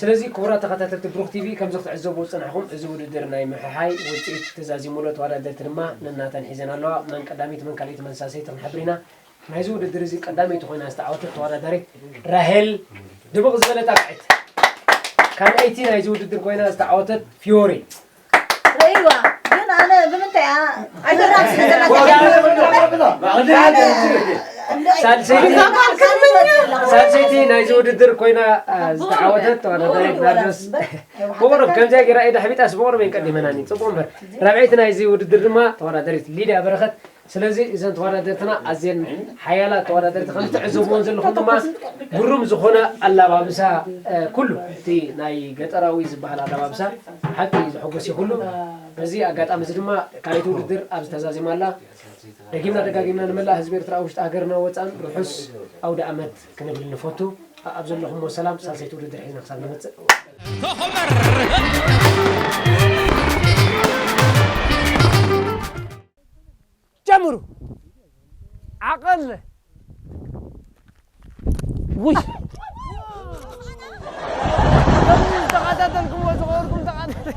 ስለዚ ክቡራት ተኸታተልቲ ብሩኽ ቲቪ፣ ከምዚ ክትዕዘቡ ዝጸናሕኹም፣ እዚ ውድድር ናይ ምሕሓይ ውጽኢት ተዛዚሙሎ፣ ተወዳደርቲ ድማ ነናተን ሒዘን ኣለዋ። መን ቀዳሚት፣ መን ካልኣይቲ፣ መን ሳልሰይቲ ክንሕብር ኢና። ናይዚ ውድድር እዚ ቀዳመይቲ ኮይና ዝተዓወተት ተወዳዳሪት ራሄል ድምቕ ዝበለት ኣፍዕት። ካልኣይቲ ናይዚ ውድድር ኮይና ዝተዓወተት ፊዮሪ። ርእይዋ፣ ግን ኣነ ብምንታይ እያ? ኣይተራእስን ዘላ ሳልሰይቲ፣ ሳልሰይቲ ናይዚ ውድድር ኮይና፣ አ፣ ዝተዓወተት ተወዳዳሪት ናርዶስ ብቑሩብ ከምዚኣ ገይራ ኢዳ ኣሕቢጣስ ብቑሩብ እየን ቀዲመናኒ። ጽቡቕ እምበር። ራብዐይቲ ናይዚ ውድድር ድማ ተወዳዳሪት ሊድያ በረኸት። ስለዚ እዘን ተወዳደርትና ኣዝየን ሓያላት ተወዳደርቲ ከም ትዕዘብዎን ዘለኹም ድማ ግሩም ዝኾነ ኣላባብሳ፣ እ፣ ኩሉ እቲ ናይ ገጠራዊ ዝበሃል ኣላባብሳ ሓቂ ዘሐጎስ እዩ ኩሉ። በዚ ኣጋጣሚ እዚ ድማ ካልኣይቲ ውድድር ኣብዚ ተዛዚማ ኣላ። ደጊምና ደጋጊምና ንመላእ ህዝቢ ኤርትራ ኣብ ውሽጢ ሃገርና ወጻእን ርሑስ ኣውደ ኣመት ክንብል ንፈቱ። ኣብ ዘለኹምዎ ሰላም ሳልሰይቲ ውድድር ሒዝና ክሳብ ንመጽእ። ጀምሩ። ዓቐል። ውይ። ዝተኸታተልኩምዎ ዝኸበርኩም ተኸታተልቲ፣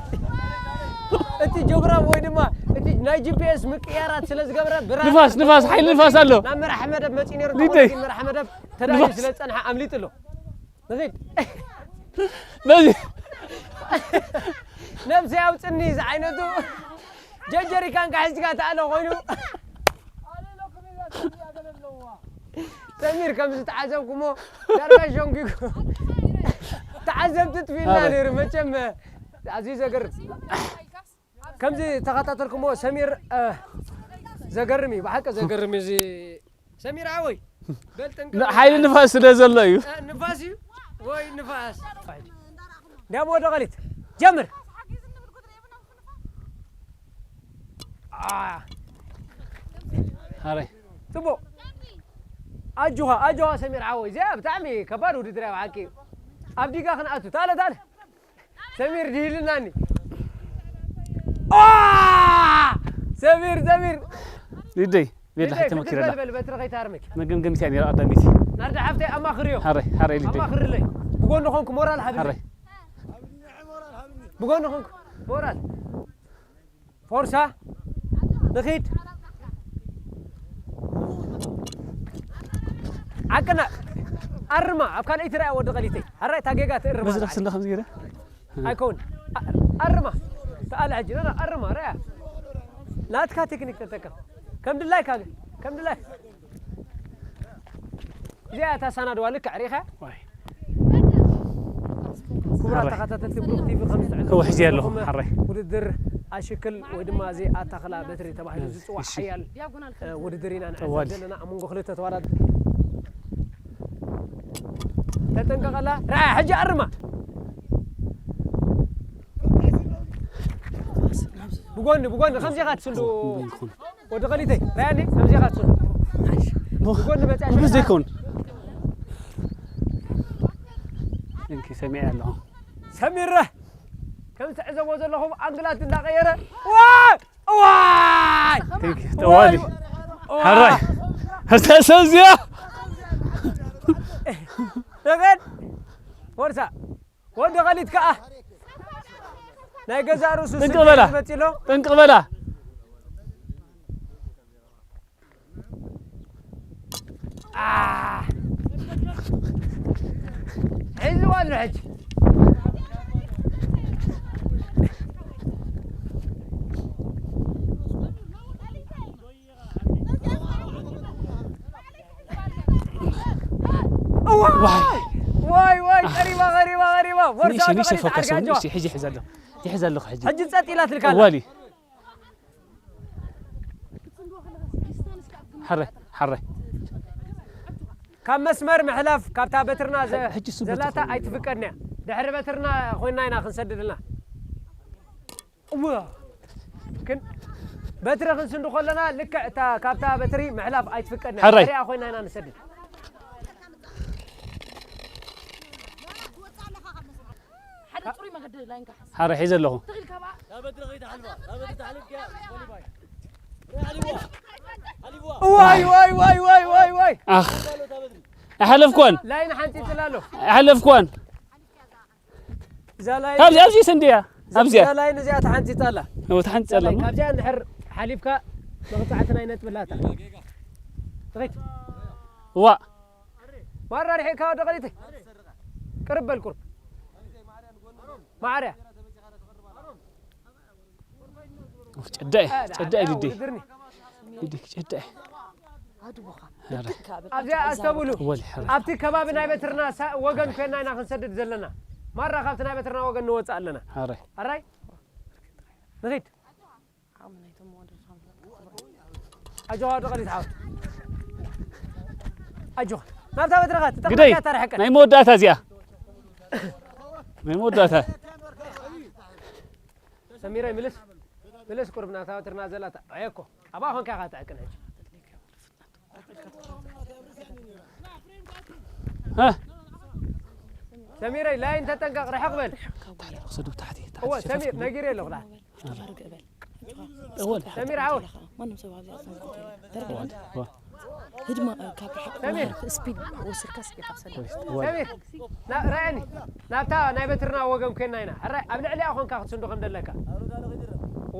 እቲ ጆግራፍ ወይ ድማ እቲ ናይ ጂ ፒ ኤስ ምቅያራት ስለ ዝገብረ ብራ-፣ ንፋስ፣ ንፋስ፣ ሓይሊ ንፋስ ኣሎ። ናብ መራሕ መደብ መጺኡ ነይሩ። ሊደይ። መራሕ መደብ ተዳልዩ ንፋስ። ስለ ዝጸንሐ ኣምሊጡ ኣሎ። ንኺድ። በዚ ነብሰይ ኣውጽኒ ዝዓይነቱ ጀጀሪካን ካሒዝካ ተኣለ ኮይኑ። ሰሚር ከም ዝተዓዘብኩሞ ዳርጋ ሸንጊጉ። ተዓዘብቲ ጥፊእና ነይሩ። መቸም ኣዝዩ ዘገርም። ከምዚ ተኸታተልኩሞ ሰሚር፣ እ፣ ዘገርም እዩ። ብሓቂ ዘገርም እዩ እዚ ሰሚር ሓወይ። በል ጠንቅቕ። ን-፣ ሓይሊ ንፋስ ስለ ዘሎ እዩ። እ፣ ንፋስ እዩ ወይ ንፋስ? እንዲያም ወደ ቐሊት ጀምር። አ። ኣረ። ጽቡቕ። ኣጆኻ፣ ኣጆኻ ሰሚር ሓወይ። እዚኣ ብጣዕሚ ከባድ ውድድር እያ ብሓቂ። ኣብ ዲጋ ክንኣቱ። ታለ፣ ታለ። ሰሚር ድሂልናኒ። አ! ሰሚር፣ ሰሚር። ሊደይ፣ ቤላ ሊደይ፣ ሕጂ መኪረላ። በል፣ በል፣ በትሪ ከይትሃርመኪ። መገምገሚት እያ ነይራ ቀዳሚት። ናርዲ ሓፍተይ ኣማኽርዮ። ሓረይ፣ ሓረይ ሊደይ። ኣማኽርለይ። ብጎኒ ኾንኩ ሞራል ሃብለይ። ሓረይ። ብጎኒ ኾንኩ ሞራል። ፎርሳ። ንኺድ። ዓቅና። ኣርማ። ኣብ ካልኣይቲ ርኣያ ወዲ ቐሊተይ። ሓራይ እታ ጌጋ ትእርማ በዚ ዳስ እንዳ ከምዚ ገይረ? ኣይከውን። ኣ-፣ ኣርማ። ተኣለ ሕጂ። ና፣ ና፣ ኣርማ። ርኣያ። ናትካ ቴክኒክ ተጠቀም። ከም ድላይካ ግን። ከም ድላይ። እዚኣ እታ ሳናድዋ ልክዕ ርኢኻ? ዋይ። ክቡራት ሓራይ። ተኸታተልቲ ብሩኽ ቲቪ ከም እወ፣ ሕጂ ኣለኹ፣ ዝትዕዘብዎ ሓራይ። ውድድር ኣሽክል ወይ ድማ እዚ ኣታኽላ በትሪ ተባሂሉ እሺ፣ ዝጽዋዕ እሺ። ሓያል፣ እ፣ ውድድር ኢና ንዕዘብ ጠዋሊ። ዘለና ኣብ መንጎ ክልተ ተዋዳደርቲ። ተጠንቀቐላ። ርኣያ፣ ሕጂ ኣርማ። ብጎኒ፣ ብጎኒ፣ ከምዚ ኢኻ ትስንዱ። ብጎኒ፣ ብጎኒ። ወዲ ቐሊተይ፣ ራያኒ፣ ከምዚ ኢኻ ትስንዱ። ብጎኒ መጽያ ብዙ ዘይከውን። እንኪ ሰሚዐ ኣለኹ። ሰሚረ፣ ከም ትዕዘብዎ ዘለኹም ኣንግላት እንዳቐየረ። ዋይ! ዋይ! እንኪ ጠዋሊ። ዋይ! ሓራይ። ሕርታ ሰብ እዚኣ። ረገድ! ወርሳ! ወዲ ኸሊት ከኣ ናይ ገዛእ ርእሱ ጥንቅቕ ስንት በላ። መጺሎ? ጥንቅቕ በላ። ኣህ! ሒዝዋ ኣሎ ሕጂ። እዋ! ዋይ! ዋይ፣ ዋይ፣ ቀሪባ፣ ቀሪባ፣ ቀሪባ። ቦርሳ ንእሽተይ፣ ንእሽተይ ተኸሊት ፎከስ፣ ዓርኪ ኣጆ። ንእሽተይ፣ ሕጂ ሕዚ ኣለኹ። ሕጂ ሕዚ ኣለኹ፣ ሕጂ። ሕጂ ጸጥ ኢላትልካ ኣላ። ዋሊ። ሓረ፣ ሓረ። ካብ መስመር ምሕላፍ፣ ካብታ በትርና ዘ-፣ ሕጂ እሱ ዘላታ በትር ኣይትፍቀድን እያ። ድሕሪ በትርና ኮይና ኢና ክንሰድድልና። እወ። ክን-፣ በትሪ ክንስንዱ ከለና ልክዕ እታ፣ ካብታ በትሪ ምሕላፍ ኣይትፍቀድን። ሕራይ። ድሕሪኣ ኮይና ኢና ንሰድድ። ሓደ ጽሩይ መገዲ ላይን ክሓዝ። ሕራይ ሒዘ ኣለኹ። ትኽእል ካብኣ። ዋይ፣ ዋይ፣ ዋይ፣ ዋይ፣ ዋይ፣ ዋይ፣ ዋይ። ኣኽ። ኣይሓለፍኳን። ላይን ሓንጺጽላ ኣሎ። ኣይሓለፍኳን። እዛ ላይን ካብዚ ኣብዚ ስንድያ እዛ ኣብዚያ ላይን እዚኣ ተሓንፂፃ ኣላ። እዎ ተሓንፂ እዛ ኣላ ላይን እሞ። ካብዚኣ እንድሕር ሓሊፍካ መቕፃዕቲ ናይ ነጥቢ ኣላታ። ርኢት ዋ ማራ ርሒቕካ ወደ ቐሊተይ ቅርብ በል ቁርብ ማዕርያ። ጨዳኢ ጨዳኢ ድዲ ድዲ ጨዳኢ ኣብዚኣ ኣስተብሉ። ኣብቲ ከባቢ ናይ በትርና ወገን ኮይና ኢና ክንሰድድ ዘለና። ማራ ካብቲ ናይ በትርና ወገን ንወፅእ ኣለና። ኣራይ ንኺድ። ኣጆኻ ወዲ ቐሊት ሓወት ኣጆኻ ናብታ በትርኻ ግደይ ትጠቕያ ታርሕቀ ናይ መወዳእታ እዚኣ ናይ መወዳእታ ሰሚረይ ምልስ ምልስ ቁርብ ናብታ በትርና ዘላታ ኣየኮ ኣብኣ ኾንካ ኢኻ ትዕቅን ሕጂ እ ሰሚረይ ላይን ተጠንቀቕ ርሕቕ በል ታሕቲ ክሰዱ ታሕቲ እወ ሰሚር ነጊረ ኣለኹ ላ እወ ሰሚር ዓወት ማንም ሰብ ኣብዚ ኣጽንቆት የለን። እወ ህድማ ካብ ርሓቕ ሰሚር። ስፒድ ወሲድካ ስኪ ካብ ሰለ እወ ሰሚር ና- ርኣየኒ ናብታ ናይ በትርና ወገን ኮይና ኢና ሕራይ ኣብ ልዕሊኣ ኾንካ ክትስንዶ ከም ዘለካ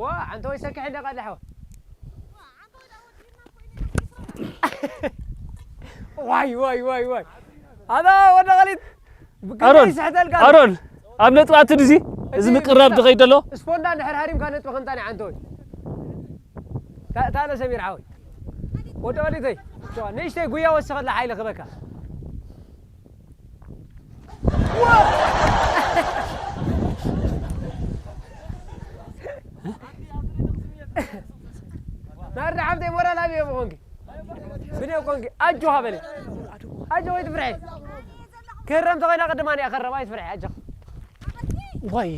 ዋ ዓንተ ወይ ሰክሕ እንደ ቃልሓወ ዋይ ዋይ ዋይ ዋይ ኣታ ወደ ቐሊት ኣሮን ኣሮን ኣብ ነጥባቱ ድዚ እዚ ምቅራብ ድኸይድ ኣሎ ስፖንዳ እንድሕር ሃሪምካ ነጥቢ ክንታን ዓንተ ወይ ታለ ሰሚር ሓወይ ወደ ቐሊተይ ንእሽተይ ጉያ ወሰኸላ ሓይሊ ክበካ ናርዲ ሓብተይ ሞራል ኣብየ ብኾንኪ ብኔ ኮንኪ ኣጆኻ በለ ኣጆ ወይ ትፍርሐ ክህረም ተኾይና ቅድማ እያ ከረም ኣይትፍርሐ ኣጆኻ ዋይ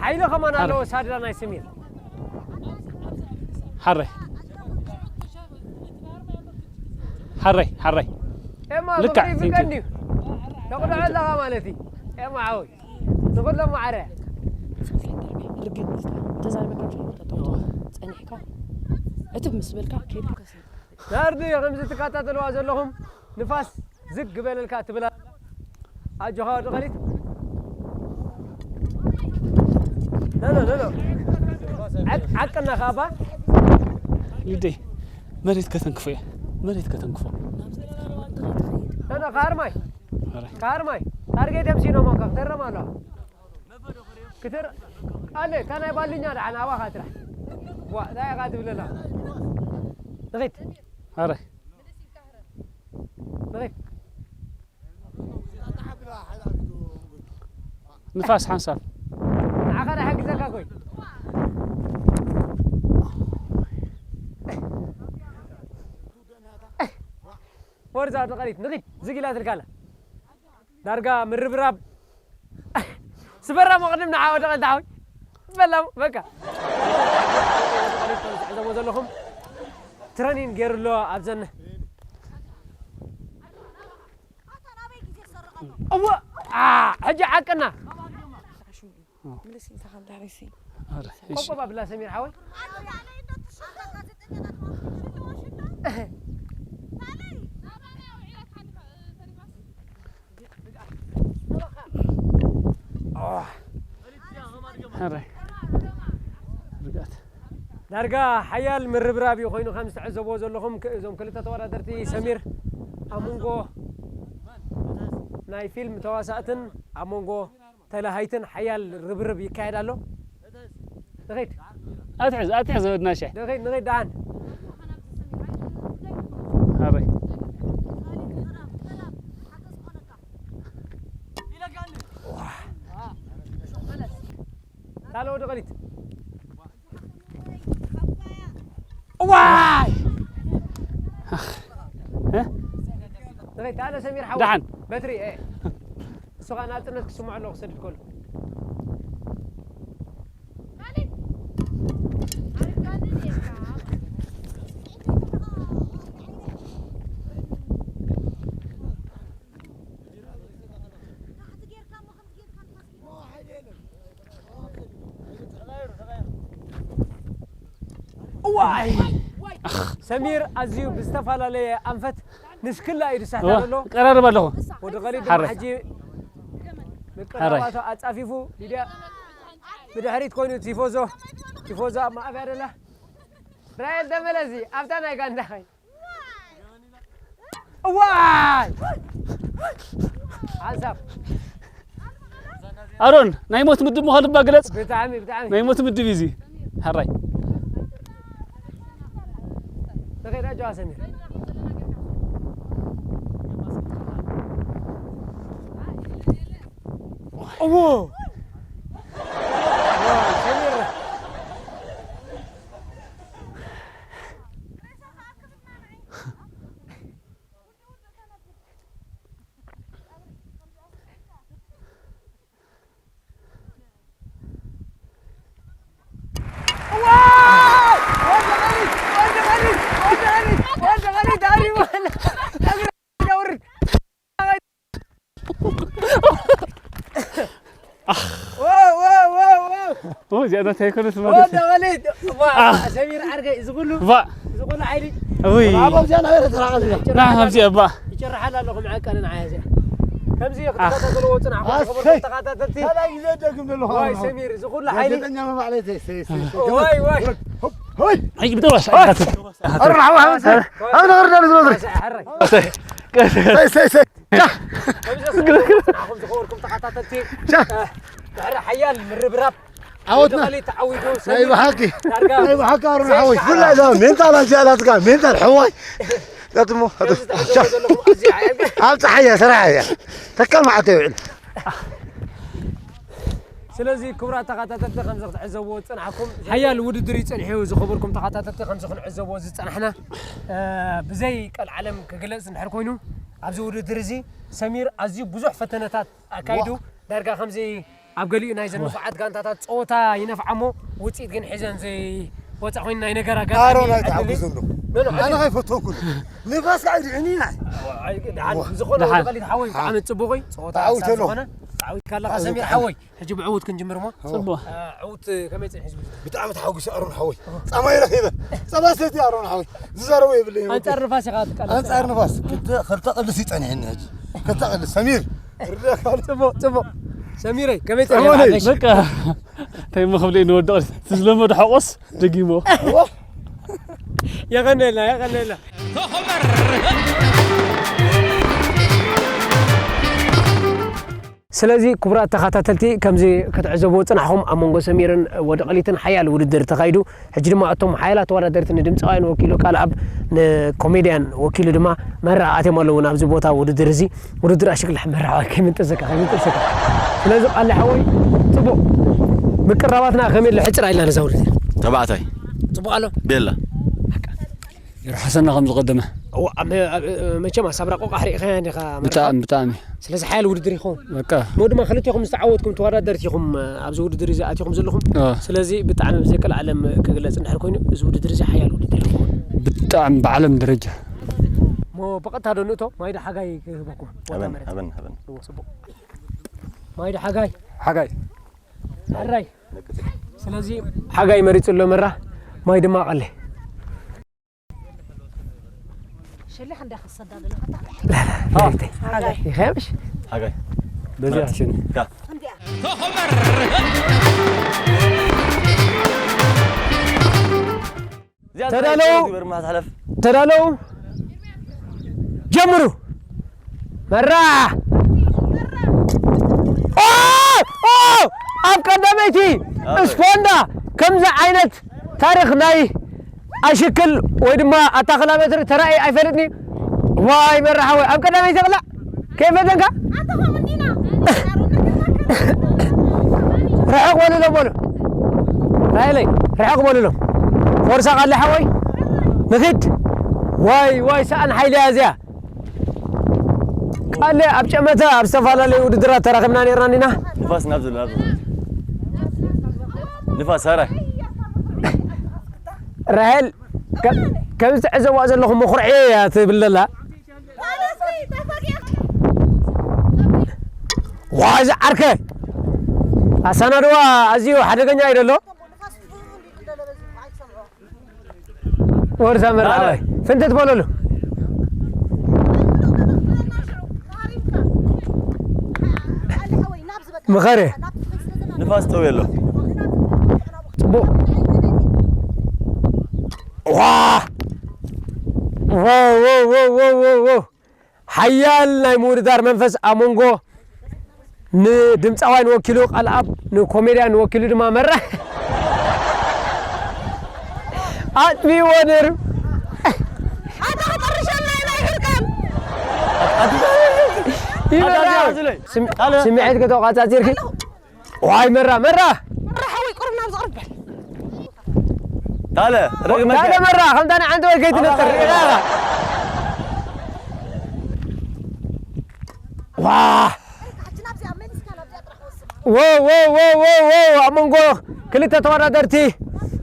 ሓይሊ ከማን ኣለዎ ሳድራ ናይ ስሚር ሓረይ ሓረይ ሓረይ ኤማ ልክዕ፣ ፍቅሪ thank you። ፍቀድ እዩ ተቕልዖ ኣለኻ ማለት እዩ ኤማ ሓወይ ንኹሎም ማዕረ ርግእ ኢልካ ተዛሪበካ ትፈልጥ ጠጠው ትብል ጸኒሕካ እትብ ምስ በልካ ከይድካ ከስብ ናርዲ ከምዚ ትከታተልዋ ዘለኹም ንፋስ ዝግ በለልካ ትብላ ኣጆኻ ወዲ ቐሊት ነሎ ነሎ ዓቅና ካባ ልደይ መሬት ከተንክፎ እያ መሬት ከተንክፎ ነሎ ካርማይ ካርማይ ታርጌት የምሲኖም ኣካ ክተረም ኣለዋ ክትር ኣለ እታ ናይ ባልኛ ደሓን ኣባኻ ትራሕ ዋ እንታይ ኢኻ ትብለላ ንኺድ ኣረ ንኺድ ንፋስ ሓንሳብ ንዓኻ ዳ ሓግዘካ ኮይ ወርዛ ተቐሪት ንኺድ ዝግ ኢላትልካ ኣላ ዳርጋ ምርብራብ ስበራ መቕድም ንዓ ወደ ቀልቲ ሓወይ በላ በቃ ትዕዘቦ ዘለኹም ትረኒን ገይሩ ኣሎ ኣብዘን እወ ሕጂ ዓቅና ምልስ ኢልካ ካብ ዳሕሪሲ ቆቆባ ብላ ሰሚር ሓወይ ሕራይ ርግኣት ዳርጋ ሓያል ምርብራብ እዩ ኮይኑ ከም ዝተዕዘብዎ ዘለኹም ክ- እዞም ክልተ ተወዳደርቲ ሰሚር ኣብ መንጎ ናይ ፊልም ተዋሳእትን ኣብ መንጎ ተላሃይትን ሓያል ርብርብ ይካየድ ኣሎ ንኸይድ ኣትሕዝ ኣትሕዝ ወድናሸ ንኸይድ ንኸይድ ደሓን ኣበይ ካልኦ ወደ ቐሊት ዋይ ንኸይድ ካልኦ ሰሚር ሓው ደሓን በትሪ እሱ ከዓ ናፅነት ክስምዖ ኣለዎ ክሰድድ ከሎ እዋይ ሰሚር ኣዝዩ ብዝተፈላለየ ኣንፈት ንስክላ እዩ ዝሳሕታ ዘሎ ቀራርብ ኣለኹ ወዲ ቐሊድ ሓረ። ሕጂ ምቅርራባቱ ኣጻፊፉ፣ ሊድያ ብድሕሪት ኮይኑ ቲፎዞ፣ ቲፎዞ ኣብ ማእበያ ደላ። ራኤል ተመለሲ፣ ኣብታ ናይ ጋንዳ ኸይ። እዋይ! ሓንሳብ። ኣሮን፣ ናይ ሞት ምድብ ምዃኑ እባ ግለጽ። ብጣዕሚ፣ ብጣዕሚ። ናይ ሞት ምድብ እዩ እዚ። ሕራይ። ተኸይዳ ጀዋ ሰሚር። እዎ! ሰሚር። ኦ፣ እዚኣ ናተይ ኣይኮነትን ማለት እዩ። ወደ ወሊድ፣ ዋ፣ ኣህ። ሰሚር ዓርከይ፣ እዚ ኩሉ፣ ዋ። እዚ ኩሉ ሓይሊ። ውይ። ኣብ ኣብዚኣ ነበረ ተራቐ እዚኣ። ና፣ ኣብዚኣ፣ ባ። ይጭርሓላ ኣለኹ፣ መዐቀኒ ንዓይ እዚኣ። ከምዚ ኣህ። ክትከታተልዎ ጽናሕኩም ኣሰይ። ዝኽበርኩም ተኸታተልቲ። ካልኣይ ግዜ ደግም ዘለኹ ዋይ፣ ኣለኹ። ሰሚር፣ እዚ ኩሉ ሓይሊ። ጋዜጠኛ መባዕለይ፣ ሰይ፣ ሰይ፣ ሰይ፣ ሰይ። ዋይ፣ ዋይ። ሆይ። ኣይ፣ ብደዋስ፣ ኣረ፣ ሓዋ፣ ሓዋ፣ ሰይ። ኣብ ነገር ዳር ዝወድሪ። ሰይ፣ ሓራይ። ሰይ፣ ሰይ፣ ሰይ። ቻ! ኣብዚ ጽናሕኩም ዝኸበርኩም ተኸታተልቲ፣ ቻ! እ፣ ድሕሪ ሓያል ምርብራብ፣ ዓወትና! ወዲ ቀሊት ተዓዊቱ፣ ናይ ሰሚር ብሓቂ! ዳርጋ ናይ ብሓቂ ኣሮን ሓወይ! ብፍላይ እዛ ሜንታል ኣዚኣ ናትካ፣ ሜንታል ሕዋይ! ቀጥሞ፣ ቀጥሞ። ነዚ ትዕዘቡ ቻ! ዘለኹም ኣዚኣ ሓያል ኣብ ጸሓያ፣ ስራሕ እያ። ተካ መዓልቲ ይውዕል። ስለዚ ክቡራት ተኸታተልቲ፣ ከምዚ ክትዕዘብዎ ዝጸናሕኩም፣ ሓያል ውድድር እዩ ጸኒሑ። ዝኸበርኩም ተኸታተልቲ፣ ከምዚ ክንዕዘብዎ ዝጸናሕና፣ እ፣ ብዘይ ቀልዓለም ክግለጽ እንድሕር ኮይኑ፣ ኣብዚ ውድድር እዚ ሰሚር ኣዝዩ ብዙሕ ፈተነታት ኣካይዱ። ዋ። ዳርጋ ከምዚ ኣብ ገሊኡ ናይ ዘን ዋ። ንፉዓት ጋንታታት ጸወታ ይነፍዓ እሞ፣ ውጽኢት ግን ሒዘን ዘይወጻ ኮይኑ ናይ ነገር ኣጋጣሚ ኣሮን ዕድል እዩ። ኣይትሓጉስ እንዶ። ኖ፣ ኖ፣ ኣነ ዕድል። ከይፈተኩሉ። ንፋስ ኣይድዕኒ ናይ። ኣይ፣ ደሓን፣ ዋ። ብዝኾነ ደሓን። ወዲ ቀሊት ሓወይ፣ ብጣዕሚ ጽቡቕ እዩ። ጸወታ ተዓዊተ ክሳብ ኣለኹ። ዝኾነ፣ ተዓዊትካ ኣለኻ ተዓዊተ ሰሚር ኣለኹ። ሓወይ። ሕጂ ብዕውት ክንጅምር እሞ። ዋ። ጽቡቕ። እ፣ ዕውት ከመይ ጸኒሑ ህዝቢ? ብጣዕሚ ተሓጒሰ ኣሮን ሓወይ። ጻማይ ረኺበ። ጸባ ሰቲ ኣሮን ሓወይ። ዝዛረቦ የብለይን። ኣንጻር ንፋስ ኢኻ ትቃለስ። ኣንጻር ንፋስ። ክልተ፣ ክልተ ቅልስ ይጸኒሕኒ ሕጂ። ክልተ ቅልስ። ሰሚር። ጽቡቕ፣ ጽቡቕ። ሰሚረይ፣ ከመይ ጸኒሑ? ሰሚረይ። በቃ፣ እንታይ እሞ ክብለይ ንወዲ ቅልስ። ዝለመዶ ሓቆስ ደጊሞ። የቐነልና፣ የቐነልና። ስለዚ ክቡራት ተኸታተልቲ፣ ከምዚ ክትዕዘብዎ ዝጸናሕኩም፣ ኣብ መንጎ ሰሚርን ወዲ ቀሊትን ሓያል ውድድር ተኻይዱ። ሕጂ ድማ እቶም ሓያላት ተወዳደርቲ፣ ንድምጻውያን ወኪሉ፣ ካልኣብ ንኮሜድያን ወኪሉ ድማ መራ ኣትዮም ኣለዉ ናብዚ ቦታ ውድድር እዚ። ውድድር ኣሽክላ መራ ከይምንጥሰካ፣ ከይምንጥሰካ። ስለዚ ቃሊ ሓወይ፣ ጽቡቕ ምቅራባትና ከመይ ኣሎ? ሕጽር ኢልና ነዛ ውድድር። ተባዕታይ። ጽቡቕ ኣሎ? ቤላ። ይርሓሰና ከም ዝቐደመ። እዋ፣ ኣብ፣ ኣብ፣ መቸም ኣሳብ ራቆ ቃሕ ርኢኻያ እንዲኻ መርሓባ። ብጣዕሚ፣ ብጣዕሚ። ስለዚ ሓያል ውድድር ይኸውን። በቃ። እሞ ድማ ክልቴኹም ዝተዓወትኩም ተወዳደርቲ ኢኹም፣ ኣብዚ ውድድር እዚ ኣቲኹም ዘለኹም። አ። ስለዚ ብጣዕሚ ብዘይ ቀልዓለም ክግለጽ እንድሕር ኮይኑ፣ እዚ ውድድር እዚ ሓያል ውድድር ይኸውን። ብጣዕሚ ብዓለም ደረጃ። እሞ ብቐጥታ ዶ ንእቶ? ማይዳ ሓጋይ ክህበኩም። ወታ ሃበን፣ መሬት። ሃበን፣ ሃበን። እዎ፣ ጽቡቕ። ማይዳ ሓጋይ። ሓጋይ። ሕራይ። ስለዚ ሓጋይ መሪጹ ኣሎ መራ፣ ማይ ድማ ቀለ። ሸሊኽ እንዳ ክሰዳ ዘለኻ ታዲያ? ላ፣ ላ፣ አ። መሬተይ። ሓጋይ። ይኸምሽ? ሓጋይ። በዛ መሬት። ሽን። ጋ። እንዲያ። እዚኣ ተዳለዉ። እንታይ ግበር ማሕለፍ? ተዳለዉ። ጀምሩ። መራ። ኦ! ኦ! ኣብ ቀዳመይቲ አ። ስፖንዳ ከምዚ ዓይነት ታሪኽ ናይ ኣሽክል ወይ ድማ ኣታኽላ በትሪ ተራእዩ ኣይፈልጥን እዩ። ዋይ መራ ሓወይ፣ ኣብ ቀዳመይቲ ይቕላዕ። ከይፈተንካ? ኣንተ ኸም እንዲና። ርሕቕ በሉሎም በሉ። ራይለይ፣ ርሕቕ በሉሎም። ፎርሳ ቃለ ሓወይ፣ ንኺድ። ዋይ፣ ዋይ፣ ሰኣን ሓይሊ እያ እዚኣ። ቃለ ኣብ ጨመተ፣ ኣብ ዝተፈላለዩ ውድድራት ተራኺብና ነይርና እንዲና። ንፋስ ናብ ዘሎ፣ ናብ ዘሎ። ንፋስ፣ ሃራይ። ራሄል፣ ከ-፣ ከም ዝትዕዘብዋ ዘለኹም መኹርዒ እያ ትብል ዘላ። ዋይ፣ እዚ ዓርከ ኣሰናድዋ ኣዝዩ ሓደገኛ እዩ ደሎ። ወርሳ መርዓዋይ ፍንትት በለሉ። ምኸረ። ንፋስ ጠው የሎ። ጽቡቕ። ዋ! ዋው! ሓያል ናይ ምውድዳር መንፈስ ኣብ መንጎ ንድምፃውያን ወኪሉ ቃልኣብ፣ ንኮሜድያን ወኪሉ ድማ መራ ኣጥፊእዎ ነይሩ። ኣታ ክጥርሸና ኢና ይሕርቀን። ይበላ። ስም-፣ ስምዒት ከተቋጻጺርኪ። ዋይ መራ፣ መራ። መራ ሓወይ ቁርብ ናብ ዝቕርብ በል። ታለ፣ ረግመካ። ታለ መራ፣ ከምታ ንዓንቲ ወይ ከይትነጥር። ዋ! ዎ፣ ዎ፣ ዎ፣ ዎ፣ ዎ፣ ኣብ መንጎ ክልተ ተወዳደርቲ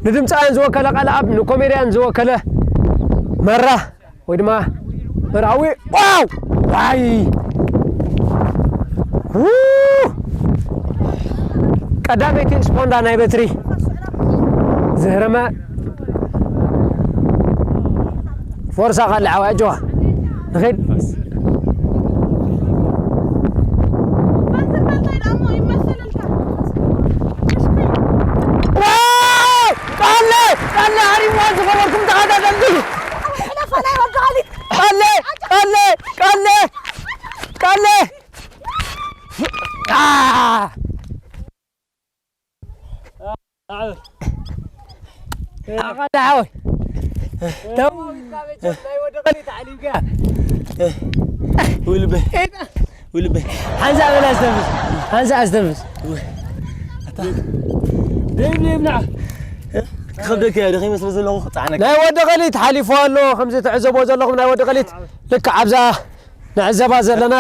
ንድምፃውያን ዝወከለ ቃልኣብ፣ ንኮሜድያን ዝወከለ መራ ወይ ድማ መርሃዊ። ዋው! ዋይ! ው! ቀዳመይቲ ስፖንዳ ናይ በትሪ ዝህረመ ፎርሳ ካልዕ ዓዋ ኣጆዋ ንኸይድ። ዋው! ቃለ ቃለ ሃሪምዋ ዝኸበርኩም ተኸታተልቲ። ቃለ ቃለ ቃለ ቃለ ቃለ ቃለ። አ! ኣቐዳ ሓወይ። ተው። ውልበ። ውልበ። ሓንሳ በላ ኣስተንፍስ። ሓንሳ ኣስተንፍስ። ደይብ ደይብ ንዓ። ክኸብደካ እያ፣ ደኺመ ስለ ዘለኹ ክጸዓነካ። ናይ ወዲ ቐሊት ሓሊፉ ኣሎ፣ ከምዚ ትዕዘቦ ዘለኹም ናይ ወዲ ቐሊት ልክዕ ኣብዛ ንዕዘባ ዘለና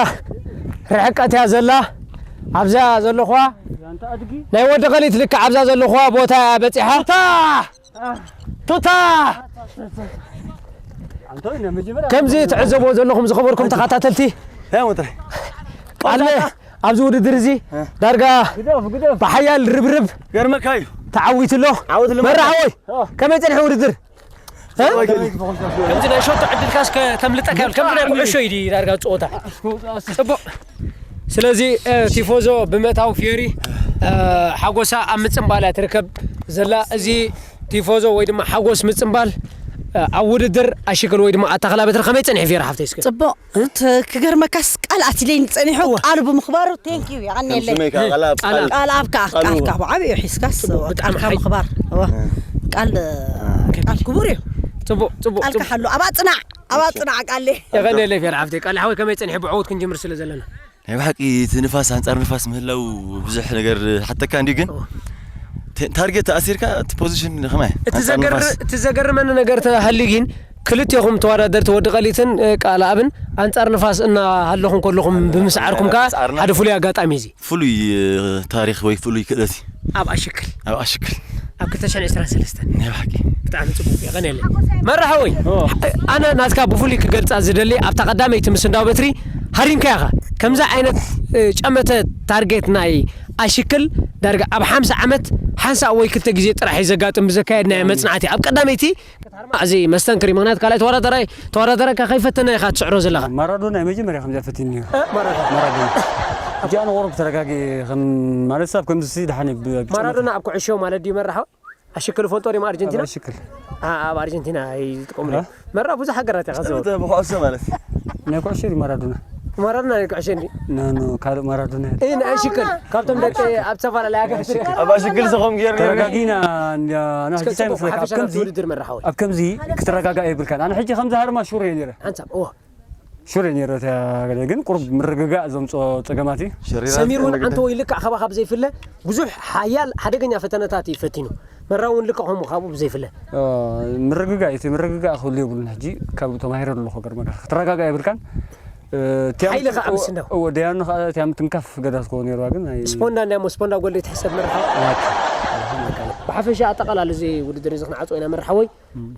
ርሕቀት እያ ዘላ። ኣብዛ ዘለኹዋ ናይ ወዲ ቐሊት ልክዕ ኣብዛ ዘለኹዋ ቦታ እያ በጺሓ። ቱታ! ቱታ! ከምዚ ትዕዘብዎ ዘለኹም ዝኸበርኩም ተኸታተልቲ፣ እንታይ እሞ ጥራይ? ቃለ ኣብዚ ውድድር እዚ እ። ዳርጋ ግደፍ፣ ግደፍ። ብሓያል ርብርብ ገርመካ እዩ። ተዓዊቱ ኣሎ። ዓወት ልመና። መራሒ ወይ፣ ኦ። ከመይ ጸኒሑ ውድድር? እ? ከምዚ ናይ ሸቶ ዕድልካስ ከተምልጠካ የብልካ። ከምዚ ናይ ኩዕሾ እዩ ዳርጋ ጸወታ። ጽቡቕ። ስለዚ፣ እ፣ ቲፎዞ ብምእታው ፊዮሪ፣ እ፣ ሓጎሳ ኣብ ምጽንባል እያ ትርከብ ዘላ። እዚ ቲፎዞ ወይ ድማ ሓጎስ ምጽንባል፣ እ፣ ኣብ ውድድር ኣሽክል ወይ ድማ ኣታኽላ በትሪ ከመይ ጸኒሑ ፊዮሪ ሓፍተይ እስከ? ጽቡቕ። እቲ ክገርመካስ ቃል ኣትለይኒ ጸኒሑ እወ። ቃሉ ብምኽባሩ ቴንክ ዩ፣ የቐንየለይ። ከም ስመይ ከዓ ቃል ኣብ ቃል ቃል ኣብ። ቃል ኣብካ፣ ቃል ቃልካ ብዓብዩ ሒዝካስ፣ ጽቡቕ፣ እወ፣ ብጣዕሚ ቃልካ ሓይ-፣ ምኽባር፣ እወ። እም። ቃል፣ ቃል ክቡር እዩ። ጽቡቕ፣ ጽቡቕ፣ ቃልካ ጽቡቕ። ሓሉ፣ ኣብ ኣጽናዕ፣ ኣብ ኣጽናዕ ቃለይ። የቐንየለይ ፌር ሓፍተይ፣ ቃል ሓወይ ከመይ ጸኒሑ ብዕወት ክንጅምር ስለ ዘለና። ናይ ብሓቂ እቲ ንፋስ፣ ኣንጻር ንፋስ ምህላው ብዙሕ ነገር ሓተካ እንዲ ግን እወ። ተ-፣ ታርጌት ተኣሲርካ እቲ ፖዚሽን ከማይ እቲ ኣንጻር ዘገር-፣ ንፋስ። እቲ ዘገርመኒ ነገር ተሃሊ ግን ክልቴኹም ተወዳደርቲ ወዲ ቀሊትን፣ እ፣ ቃልኣብን ኣንጻር ንፋስ እናሃለኹም ከለኹም ብምስዓርኩም ከኣ ኣንጻርና ሓደ ፍሉይ ኣጋጣሚ እዚ። ፍሉይ፣ እ፣ ታሪኽ ወይ ፍሉይ ክእለት እዩ። ኣብ ኣሽክል። ኣብ ኣሽክል። ኣብ ክልተ ሽሕን ዕስራን ሰለስተን። ናይ ብሓቂ። ብጣዕሚ ጽቡቕ፣ የቐንየለይ። መራሒ ወይ፣ ኦ። ኣነ ናትካ ብፍሉይ ክገልጻ ዝደሊ፣ ኣብታ ቀዳመይቲ ምስ እንዳ በትሪ ሃሪምካያ ኢኻ። ከምዚ ዓይነት፣ እ፣ ጨመተ ታርጌት ናይ ኣሽክል ዳርጋ ኣብ ሓምሳ ዓመት ሓንሳእ ወይ ክልተ ግዜ ጥራሕ እዩ ዘጋጥም ብዘካየድናዮ መጽናዕቲ። ኣብ ቀዳመይቲ እዚ መስተንክር እዩ። ምኽንያቱ ካልኣይ ተወዳዳራይ፣ ተወዳዳራይካ ከይፈተነ ኢኻ ትስዕሮ ዘለኻ። ማራዶና እዩ መጀመርያ ከምዚኣ ፈቲኒ ነይሩ። እ፣ ማራዶና። ማራዶና። ሕጂ ኣነ ቁሩብ ተረጋጊ ከም ማለት ሰብ ከምዚ ሲ ደሓን እዩ ብ-፣ ብጨመተ። ማራዶና ኣብ ኩዕሾ ማለት ድዩ መራሒ? ኣሽክል ፈልጦ ድዩ ኣርጀንቲና? ኣብ ኣሽክል። ኣ-፣ ኣብ ኣርጀንቲና እዩ ዝጥቀምሉ። እ? መራ ብዙሕ ሃገራት እያ ከዘው። ጨመተ ብኩዕሶ ማለት እዩ። ናይ ኩዕሾ ድዩ ማራዶና? ማራዶና ናይ ኩዕሾ እንዲ? ኖ፣ ኖ፣ ካልእ ማራዶና እዩ። እይ፣ ናይ ኣሽክል። ካብቶም ደቂ ኣብ ዝተፈላለያ ሃገራት። ኣሽክል። ኣብ ኣሽክል ዝኸም ጌር ነይሩ። ተረጋጊና፣ እንዳ፣ ኣና እስከ ሕጂ እንታይ ጽቡቕ፣ ይመስለካ? ኣብ ሓፈሻ ከምዚ፣ ናብቲ ውድድር መራሓዊ። ኣብ ከምዚ ክትረጋጋእ የብልካን። ኣነ ሕጂ ከምዚ ሃርማ ሹር እየ ነይረ። ሓንሳብ፣ እወ። ሹር እየ ነይረ፣ እታ ገለ ግን ቁሩብ ምርግጋእ ዘምጽኦ ጸገማት እዩ። ሸሪራ ሰሚር እውን ዝኮነ ኣንተ ግደ። ወይ ልክዕ ካባኻ ብዘይፍለ ብዙሕ ሓያል ሓደገኛ ፈተነታት እዩ ፈቲኑ። መራ እውን ልክዕ ከምኡ ካብኡ ብዘይፍለ። ኦ፣ ምርግጋእ እዩ፣ እቲ ምርግጋእ ክህሉ የብሉን። ሕጂ ካብ ተማሂረ ኣለኹ፣ ገርመካ ክትረጋጋእ የብልካን። እ፣ እቲኣ ሓይሊ ምት-፣ ከዓ ምስ እንዶ። እወ፣ ደያኑ ከዓ እቲኣ ምትንካፍ ገዳ ትኸውን ነይርዋ፣ ግን ኣይ-፣ ስፖንዳ እንድያ እሞ፣ ስፖንዳ ጎል ዘይትሕሰብ መርሓ። ኦኬ። ብሓፈሻ ኣጠቓላሊ እዚ ውድድር እዚ ክንዓጾ ኢና መርሓወይ።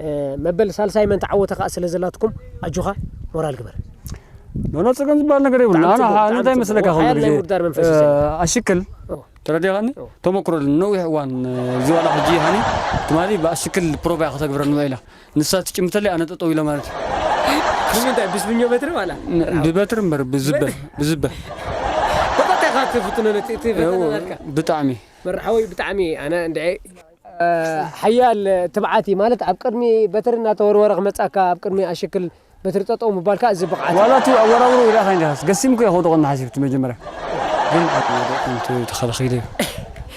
እ፣ መበል ሳልሳይ መን ተዓወተ ከኣ ስለ ዘላትኩም ኣጆኻ ሞራል ግበር። ኖ፣ ኖ፣ ጸገም ዝበሃል ነገር የብሉን። ብጣዕሚ ኣነ ጽቡቕ፣ ሓ-፣ ብጣዕሚ እንታይ ጽቡቕ። መስለካ ክብል ሓያል ናይ ግዜ፣ ውድድር መንፈስ እ፣ እዩ ዘሎ። ኣሽክል እዎ። ተረዲኻኒ? እዎ። ተመክሮ ኣሎ። ነዊሕ እዋን፣ እ፣ እዚ ዋላ ሕጂ ሃኒ ትማሊ ብኣሽክል ፕሮቫ ከተግብረኒ ውዒላ። ንሳ ትጭምተለይ ኣነ ጠጠው ኢለ ማለት እዩ። ብምንታይ? ብስብኞ በትሪ ዋላ? ን-፣ ብበትሪ እምበር፣ ብዝበ፣ ብበትሪ? ብዝበ። ብቐጥታ ኢኻ ትፍትኖ ነቲ እቲ ፈተና ናትካ። ብጣዕሚ። መርሓዊ ብጣዕሚ ኣነ እንድዒ፣ እ፣ ሓያል ትብዓት እዩ። ማለት ኣብ ቅድሚ በትሪ እናተወርወረ ክመጻካ፣ ኣብ ቅድሚ ኣሽክል በትሪ ጠጠው ምባልካ እዚ ብቕዓት። ዋላ እቲ ኣወራውሩ ይረኣኻ እንዲኻ። ገሲምኩ እየ ከውድቖ እናሓሲብ እቲ መጀመርያ። ግን ኣብ ወደቕኩ እንት ተኸላኺለ እዩ።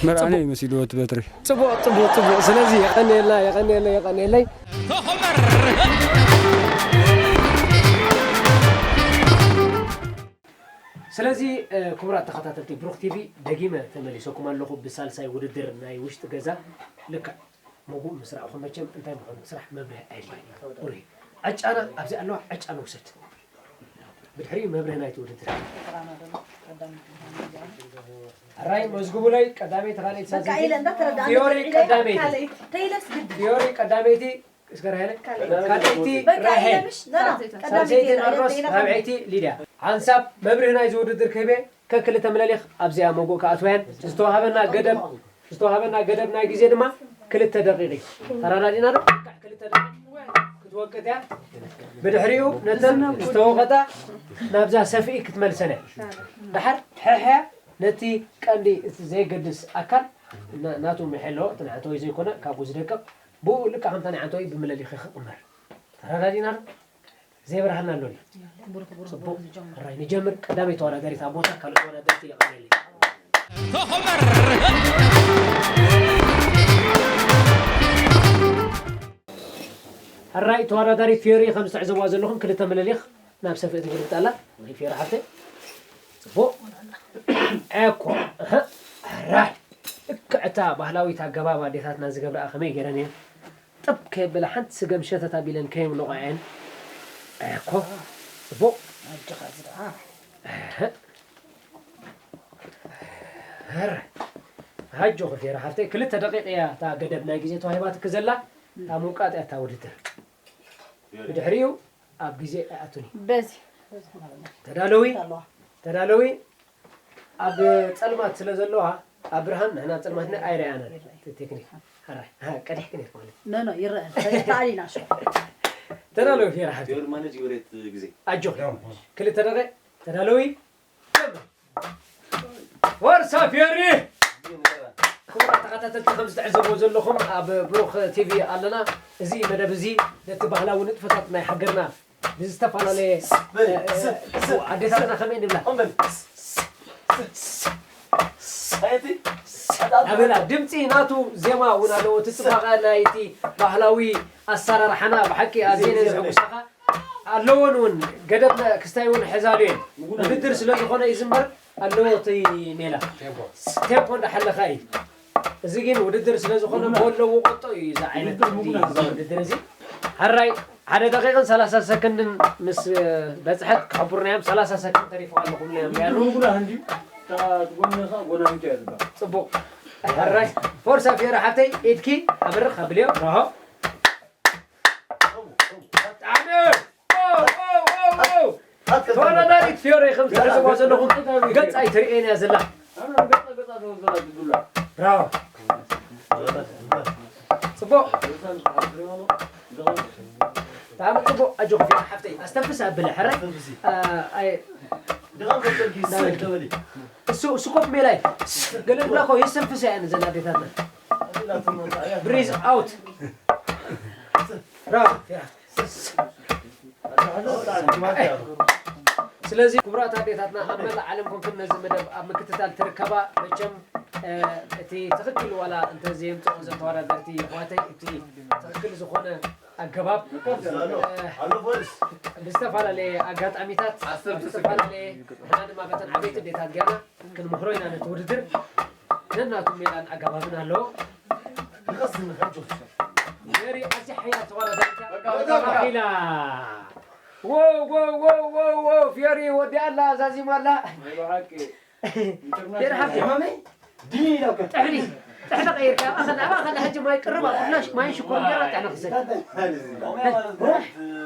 መርኣነ እዩ መሲልዎ እቲ በትሪ። ጽቡቕ፣ ጽቡቕ፣ ጽቡቕ። ስለዚ የቐንየልና፣ የቐንየለይ፣ የቐንየለይ። ስለዚ፣ እ፣ ክቡራት ተኸታተልቲ ብሩኽ ቲቪ፣ ደጊመ ተመሊሰኩም ኣለኹ ብሳልሳይ ውድድር ናይ ውሽጢ ገዛ። ልክዕ መጉእ ምስ ረኣኹም መቸም እንታይ ምዃኑ ስራሕ መብርሂ ኣየድልዮን እዩ። ብሩህ እዩ። ዕጫና ኣብዚ ኣለዋ፣ ዕጫ ንውሰድ። ብድሕሪኡ መብርሂ ናይቲ ውድድር። ሕራይ መዝግቡለይ፣ ቀዳመይቲ፣ ካልኣይቲ፣ በቃ ሳልሰይቲ። ኢለ እንዳተረዳእኒ ፊዮሪ ብድሕሪኡ ቀዳመይቲ። ካልኣይቲ። ተይለስ ግድን። ፊዮሪ ቀዳመይቲ፣ እስከ ራሄለ። ካልኣይቲ። ካልኣይቲ በቃ ራሄል። ኢለ ምሽ፣ ና፣ ና። ሳልሰይቲ ቀዳመይቲ ኢለ፣ ናርዶስ፣ ኢለ፣ ኢለ። ራብዐይቲ ሊድያ። ሓንሳብ መብርሂ ናይዚ ውድድር ክህብ እየ፣ ከክልተ ምለሊኽ ኣብዚኣ መጉእ ክኣትወያን። ዝተዋህበና ገደብ፣ ዝተዋህበና ገደብ ናይ ግዜ ድማ ክልተ ደቂቕ እዩ። ተረዳዲእና ዶ? ክልተ ደቂቕ ክትወቅጥ እያ። ብድሕሪኡ ነተን ዝተወቐጣ ናብዛ ሰፍኢ ክትመልሰን እያ። ደሓር ሕሕያ ነቲ ቀንዲ እቲ ዘየገድስ ኣካል ና-፣ ናቱ ምሕሎ፣ እቲ ንዓንተወይ ዘይኮነ ካብኡ ዝደቅቕ፣ ብኡ ልክዕ ከምታ ናይ ዓንተወይ ብምለሊኺ ክቕመር። ተረዳዲእና ዶ? ዘይበርሃልና ኣሎ ድዩ? ጽቡቕ። ሕራይ ንጀምር። ቀዳመይ ተወዳዳሪት ኣብ ቦታ ካልኦት ተወዳደርቲ የቐርበለይ። ሕራይ ተወዳዳሪት ፊዮሪ ከም ዝትዕዘብዋ ዘለኹም ክልተ ምልሊኽ ናብ ሰፍኢ ትግልብጥ ኣላ። ወይ ፊዮሪ ሓፍተይ። ጽቡቕ። እኮ። እህ። ሕራይ። ልክዕ እታ ባህላዊት ኣገባብ ኣዴታትና ዝገብርኣ ከመይ ገይረን እየን? ጥብ ከየብላ ሓንቲ ስገም ሸተት ኣቢለን ከየምልቖ እየን። እኮ። ጽቡቕ። ኣጆኻ እዚ ደኣ። እህ። ሕራይ። ኣጆኺ ፊዮሪ ሓፍተይ፣ ክልተ ደቂቕ እያ እታ ገደብ ናይ ግዜ ተዋሂባትኪ ዘላ። እታ ምውቃጥ እያ እታ ውድድር። ብድሕሪኡ ኣብ ግዜ ኣይኣቱን እዩ። በዚ። ተዳለዊ? ኣለዋ። ተዳለዊ? ኣብ ጸልማት ስለ ዘለዋ፣ ኣብ ብርሃን ንሕና ጸልማትና ኣይረኣናን። እቲ ቴክኒክ። ሕራይ። ሃ፣ ቀዲሕኪ ነይርኪ ማለት እዩ። ኖ፣ ኖ፣ ይረአ። ተኣሊና ሸው። ተዳለዊ ፊዮሪ ሓፍተይ። ፊዮሪ ማለት ይወሬት ግዜ። ኣጆኺ። ክልተ ደቂቕ። ተዳለዊ? ወርሳ ፊዮሪ! ክቡራት ተኸታተልቲ፣ ከም ዝትዕዘብዎ ዘለኹም ኣብ ብሩኽ ቲቪ ኣለና። እዚ መደብ እዚ ነቲ ባህላዊ ንጥፈታት ናይ ሃገርና ብዝተፈላለየ፣ ስ-፣ በል፣ እ፣ እ፣ ስ-፣ ስ-፣ ኣዴታትና ከመይ ንብላ? ኦም በል። ኣበላ ድምፂ ናቱ ዜማ እውን ኣለዎ። እቲ ጽባቐ ናይቲ ባህላዊ ኣሰራርሓና ብሓቂ ኣዝየ እየ ዘሐጉሳኻ። ኣለዎን እውን ገደብ ክስታይ እውን ሕዛሉ እየን። ውድድር ስለ ዝኾነ እዩ ዝምበር ኣለዎ እቲ ሜላ። ቴምፖ። ቴምፖ እንዳሓለኻ እዩ። እዚ ግን ውድድር ስለ ዝኾነ ብወለዎ ቆጦ እዩ እዚ ዓይነት ውድድር እዚ። ሕራይ ሓደ ደቂቕን ሰላሳ ሰከንድን ምስ በጽሐት ክሕብሩና እዮም። ሰላሳ ሰከንድ ተሪፉ ኣሎ ክብሉና እዮም። ጽቡቕ። ሕራይ ፎርሳ ፊዮሪ ሓፍተይ ኢድኪ ኣብርኽ ኣብልዮ። ራሆ። ብጣዕሚ። ኦ፣ ኦ፣ ኦ፣ ኦ። ተወዳዳሪት ፊዮሪ ከም ትዕዘብዋ ዘለኹም ገጽ ኣይትርእየን እያ ዘላ። ብራቮ። ጽቡቕ። ብጣዕሚ ጽቡቕ። ኣጆኺ ፊዮሪ ሓፍተይ። ኣስተንፍስ ኣብለ፣ ሕራይ። ኣ፣ ኣይ፣ እሱ፣ እሱ ኮፍ ሜላ እዩ። ገለ ዝብላ እኮ የስተንፍሳ እየን እዘን ኣዴታትና። ብሪዝ ኣውት። ብራቮ። ስለዚ ክቡራት ኣዴታትና ኣብ መላእ ዓለም ኮንክን ነዚ መደብ ኣብ ምክትታል ትርከባ፣ መቸም፣ እ፣ እቲ ትኽክል ዋላ እንተዘየምጽኦ እዞም ተወዳደርቲ ኣሕዋተይ፣ እቲ ትኽክል ዝኾነ ኣገባብ፣ እ፣ ብዝተፈላለየ ኣጋጣሚታት፣ ብዝተፈላለየ ንሕና ድማ በተን ዓበይቲ ኣዴታት ጌርና ክንምክሮ ኢና ነቲ ውድድር። ነናቱ ሜላን ኣገባብን ኣለዎ። ፊዮሪ ኣዝያ ሓያል ተወዳዳሪት እያ። በቃ፣ በቃ፣ በቃ። ተማኺላ። ዎው፣ ዎው፣ ዎው፣ ዎው፣ ዎው፣ ፊዮሪ ወዲኣ ኣላ፣ ዛዚማ ኣላ። ናይ ብሓቂ። ፊዮሪ ሓፍቲ። ጥሕኒ፣ ጥሕኒ ቀይርካ፣ ኣኸለ፣ ኣኸለ፣ ሕጂ ማይ ቅርብ፣ ኣብ ኩላሽ ማይን ሽኮርን ጌርና ጥሕኒ ክሰቲ።